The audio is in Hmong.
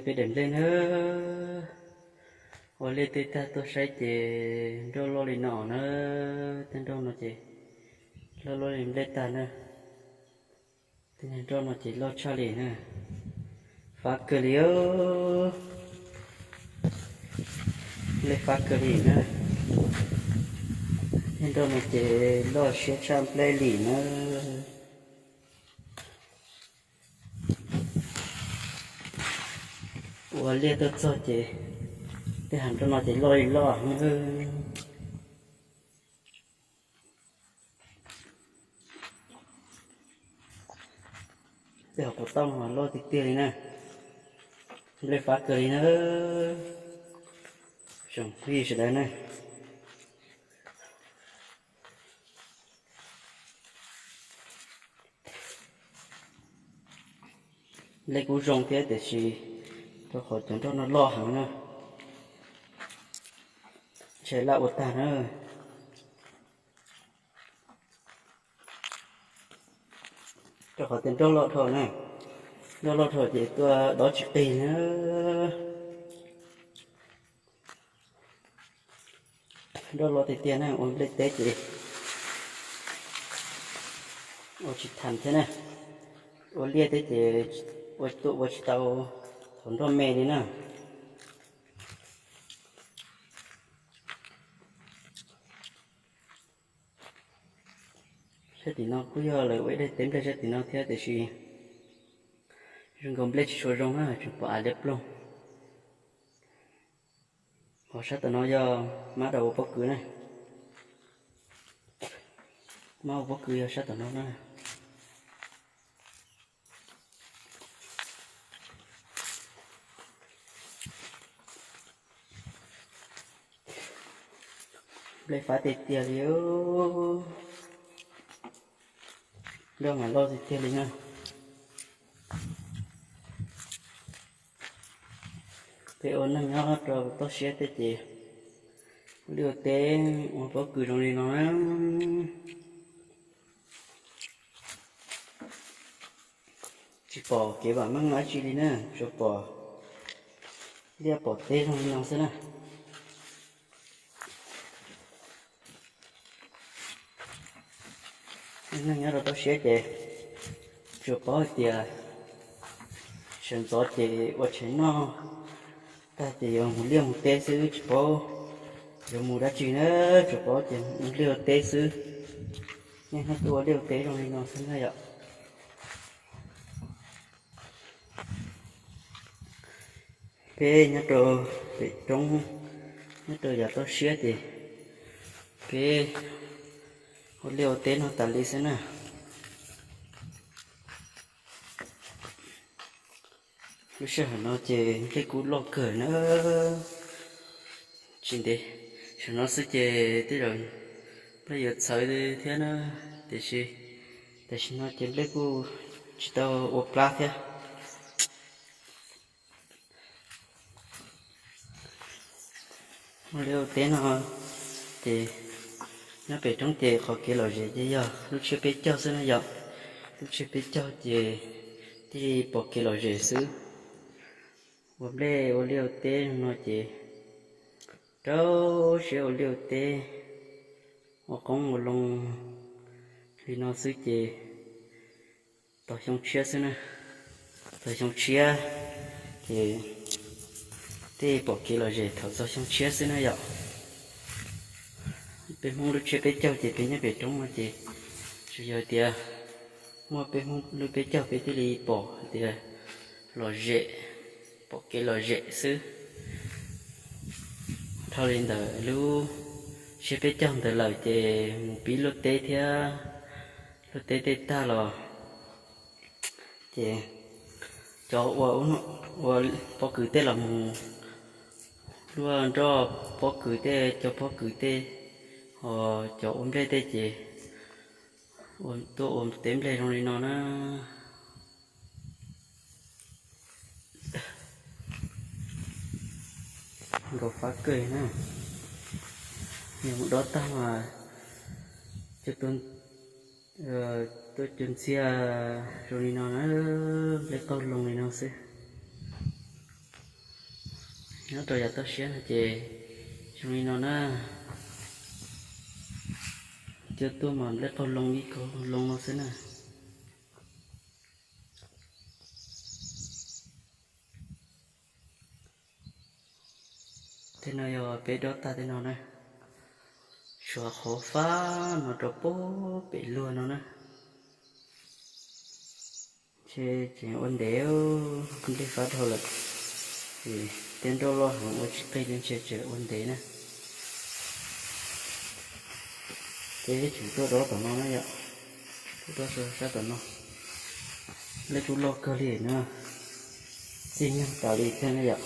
Peb daim nplej na, ua liaj tej tag tuaj saib ces nroj loj li no na, tej nroj no ces loj loj li nplej tag na. Tej niag nroj no ces loj tshaj li na, fab kawg li os, nplej fab kawg li na. Tej nroj no ces loj siab tshaj nplej li na. Ua liaj tuaj txog ces tej hav nroj no ces loj li loj heev. Tej hauv paus tauj no loj tiag tiag li na, nplej fab kawg li na, tsoom phooj ywg sawv daws na. Nplej kuj zoo thiab tiam sis rau qhov cov nroj no loj heev na, ntshe laj ua tag na. Rau qhov tias nroj loj dhau na, nroj loj dhau ces tuaj dob tsis qig na. Nroj loj tiag tiag na, ua nplej teb ces ua tsis thas thiab na, ua liaj teb ces ua tuaj ua tsis tau thaum nroj me li na. Sab tim no kuj yog lawv ua ib daim teb nplej sab tim no thiab tiam sis zoo nkaus nplej tsis tshua zoo na, tseem pom av liab ploog. Ho sab tom no yog mab rau ua pob kws na, mab ua pob kws yog sab tom no na. Nplej fab tiag tiag li, nroj mas loj tiag tiag li na. Peb ua neej nyob rau toj siab tej ces ua liaj ua teb ua pob kws zoo li no na. Tsis pom kev vam meej dab tsi li na, tsuas pom liaj pom teb zoo li no xwb na. Neej nyob rau toj siab ces tsuas paub hais tias sawv ntxov ces ua tshais noj tag ces yuav mus liaj mus teb xwb, tsis paub yuav mus dab tsi na, tsuas paub ces mus liaj ua teb xwb. Neej nyob tuaj ua liaj ua teb zoo li no xwb na yom. Peb nyob rau pem roob, nyob rau yav toj siab ces peb ua liaj ua teb no tas li xwb na. Lub sij hawm no ces nplej kuj loj kawg na, tsis ntev, saum no xwb ces tej zaum nplej yuav txhawv thiab na, tiam sis tam sim no ces nplej kuj tsis tau ua plab thiab. Ua liaj ua teb no ces nyob pem roob ces qhov kev lom zem ces yog lub tsiab peb caug xwb na yom. Lub tsiab peb caug ces thiaj li pom kev lom zem xwb. Ua nplej ua liaj ua teb no ces rau siab ua liaj ua teb, ua qoob ua loo li no xwb ces txog xyoo tshiab xwb na. Txog xyoo tshiab ces thiaj pom kev lom zem thaum txog xyoo tshiab xwb na yom. Peb Hmoob lub tsiab peb caug ces peb nyob pem roob no ces tsuas yog tias muaj peb Hmoob lub peb caug peb thiaj li pom hais tias lom zem, pom kev lom zem xwb. Dhau li ntawm lub tsiab peb caug ntawd lawm ces mus pib luaj teb thiab, luaj teb tej tag los ces cov ua, ua pob kws tej los mus luaj nroj pob kws tej, cog pob kws tej, ho cov ua nplej tej ces tuaj ua teb nplej zoo li no na. Nkaus fab kawg na, yog mus dob tag mas tuaj cug ntxiag zoo li no na, nplej qaug loo li no xwb. Nyob rau yav toj siab no ces zoo li no na. Cua tuaj mas nplej qaug loo ib kaug loo no xwb na. Tej no yog peb dob tag tej no na. Suav qhov fab no rau pem luag no na. Ces tseem ua ntev, nplej fab dhau lawm, ces tej nroj loj heev ua tsis qig li ntshe tseem ua ntev na. Ces tseem tuaj dob tom no na yom, tuaj dob sab tom no. Nplej kuj loj kawg li na, txij nyoog tas li thiab na yom.